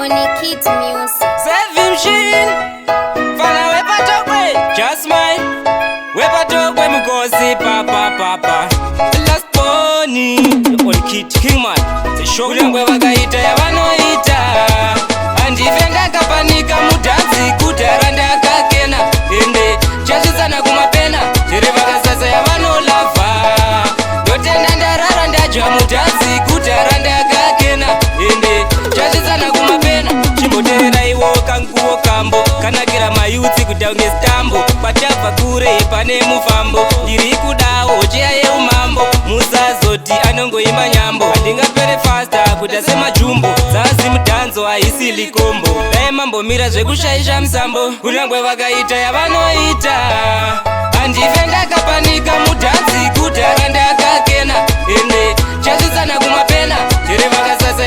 Oni Kids Music. Save machine fana wepatokwe, just smile, wepatokwe mukosi papa papa last pony on kid kingman. Kunyangwe vakaita yavanoita, handife ndakapanika mudhanzi. Kudhara ndakakena ende chasvitsana kumapena chere vakasasa yavanolavha. Ndotenda ndarara ndadya mudhanzi. Kudhara ndakakena ende chasvitsana kumapena. Chimboteeraiwo kanguwo kambo kanakira mayutsi kuita kunge stambo. Kwachabva kure pane mufambo, ndiri kudawo cheya yeumambo. Musazoti anongoimba nyambo, handingapere faster kuita semajumbo. Zazi mudhanzo haisi likombo, dai mambomira zvekushaisha musambo. Kunyange vakaita yavanoita, handife ndakapanika mudhanzi. Kudhara ndakakena ende chasvitsana kumapena chere vakasasa.